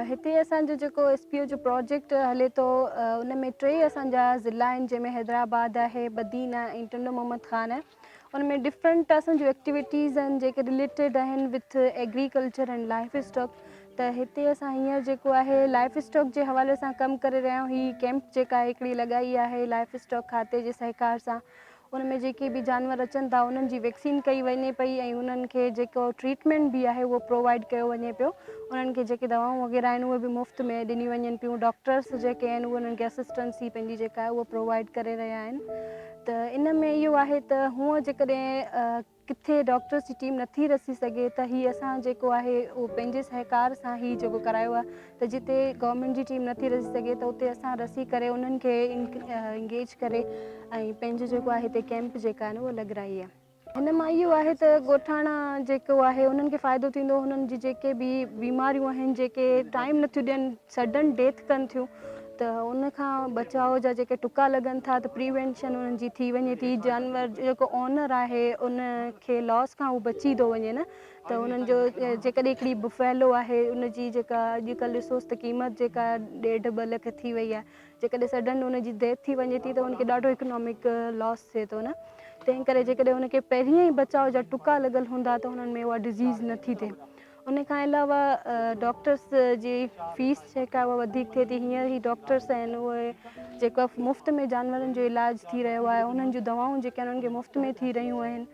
هتي اسان جو جيڪو ايس پي او جو پروجيڪٽ هلي ٿو ان ۾ ٽي اسان جا ضلعا آهن جنهن ۾ حيدرآباد آهي بدين آهي ۽ ٽنڊو محمد خان آهي ان ۾ ڊفرنٽ اسان جون ايڪٽيوٽيز آهن جيڪي رليٽيڊ آهن with agriculture and life stock ته هتي اسان هينئر جيڪو آهي لائف اسٽاڪ جي حوالي سان ڪم ڪري رهيا آهيون هي ڪيمپ جيڪا هڪڙي لڳائي آهي لائف اسٽاڪ کاتي جي سهڪار سان ان ۾ جيڪي به جانور اچن ٿا انهن جي ويڪسين ڪئي وڃي پئي ۽ انهن کي جيڪو ٽريٽمينٽ به آهي اهو پرووائيڊ ڪيو وڃي پيو انهن کي جيڪي دوائون وغيره آهن اهي به مفت ۾ ڏنيون وڃن پيون ڊاڪٽرس جيڪي آهن اهي انهن کي اسسٽنس پنهنجي جيڪا آهي اها پرووائيڊ ڪري رهيا آهن ته ان ۾ اهو آهي ته هونء جيڪڏهن ڪٿي ڊاڪٽرس جي ٽيم نٿي رسي سگهي ته هي اسان جيڪو آهي اهو پنهنجي سهڪار سان هي جيڪو ڪرايو آهي ته جتي گورنمينٽ جي ٽيم نٿي رسي سگهي ته اتي اسان رسي ڪري انهن کي انگيج ڪري ۽ پنهنجو جيڪو آهي هتي ڪيمپ جيڪا آهن اهو لڳرائي آهي. هن مان اهو آهي ته ڳوٺاڻا جيڪو آهي انهن کي فائدو ٿيندو انهن جي جيڪي به بيماريون آهن جيڪي ٽائيم نٿيون ڏين سڊن ڊيٿ ڪن ٿيون ته ان کان بچاء جا جيڪي ٽڪا لڳن ٿا ته پريوينشن انهن جي ٿي وڃي ٿي جانور جيڪو اونر آهي ان کي لاس کان هو بچي ٿو وڃي نه ته انهن جو جيڪڏهن هڪڙي بفيلو آهي ان جي جيڪا اڄڪلهه ڏسوس ته قيمت جيڪا ڏيڍ ٻه لک ٿي وئي آهي جيڪڏهن سڊن ان جي ڊيٿ ٿي وڃي ٿي ته ان کي ڏاڍو اڪنامڪ لاس ٿئي ٿو نه تنهن ڪري جيڪڏهن ان کي پهرين ئي بچاء جا ٽڪا لڳل هوندا ته انهن ۾ اها ڊزيز نه ٿي ٿئي ان کان علاوه ڊاڪٽرس جي فيس جيڪا اها وڌيڪ ٿئي ٿي هينئر هي ڊاڪٽرس آهن اهي جيڪو مفت ۾ جانورن جو علاج ٿي رهيو آهي انهن جون دوائون جيڪي آهن انهن کي مفت ۾ ٿي رهيون آهن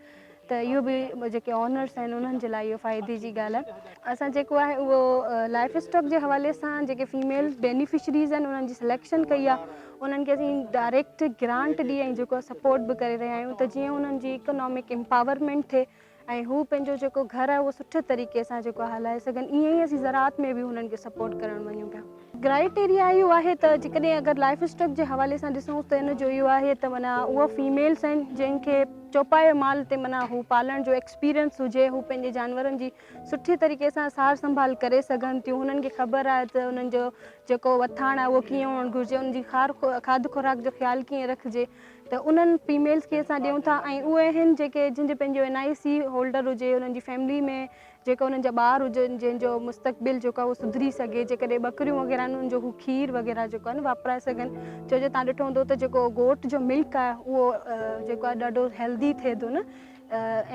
ته اهو به جيڪي اونرس آهن انهن جي لاء اهو فائدي جي ڳالهه آهي اسان جيڪو آهي اهو لائف اسٽاڪ جي حوالي سان جيڪي فيميل بينيفشريز آهن انهن جي سليڪشن ڪئي آهي انهن کي اسين ڊائريڪٽ گرانٽ ڏئي ۽ جيڪو سپورٽ به ڪري رهيا آهيون ته جيئن انهن جي اڪنامڪ امپاورمينٽ ٿئي ۽ هو پنهنجو جيڪو گهر آهي اهو سٺي طريقي سان جيڪو آهي هلائي سگهن ائين ئي اسين زراعت ۾ به هنن کي سپورٽ ڪرڻ وڃون پيا. ڪرائيٽيريا اهو آهي ته جيڪڏهن اگر لائف اسٽاڪ جي حوالي سان ڏسون ته ان جو اهو آهي ته معنيٰ اهو فيميلس آهن جن کي چوپايو مال تي معنيٰ هو پالڻ جو ايڪسپيرينس هجي هو پنهنجي جانورن جي سٺي طريقي سان سار سنڀال ڪري سگهن ٿيون هنن کي خبر آهي ته انهن جو جيڪو وٿاڻ آهي اهو ڪيئن هئڻ گهرجي انهن جي خار کاڌ خوراڪ جو خيال ڪيئن رکجي ته انهن فيميلز کي اسان ڏيون ٿا ۽ اهي آهن جيڪي جن جو پنهنجو اين آء سي هولڊر هجي انهن جي فيملي ۾ جيڪا انهن جا ٻار هجن جنهن جو مستقبل جيڪو آهي اهو سڌري سگهي جيڪڏهن ٻڪريون وغيره آهن انهن جو هو کير وغيره جيڪو آهي نه واپرائي سگهن ڇو جو تان ڏٺو هوندو ته جيڪو گوٽ جو ملڪ آهي اهو جيڪو آهي ڏاڍو هيلدي ٿئي ٿو نه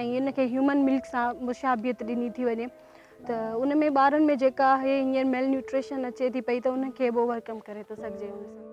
۽ ان کي هيومن ملڪ سان مشابهت ڏني ٿي وڃي ته ان ۾ ٻارن ۾ جيڪا آهي هينئر ميل نيوٽريشن اچي ٿي پئي ته ان کي به اوور ڪم ڪري ٿو سگهجي ان سان.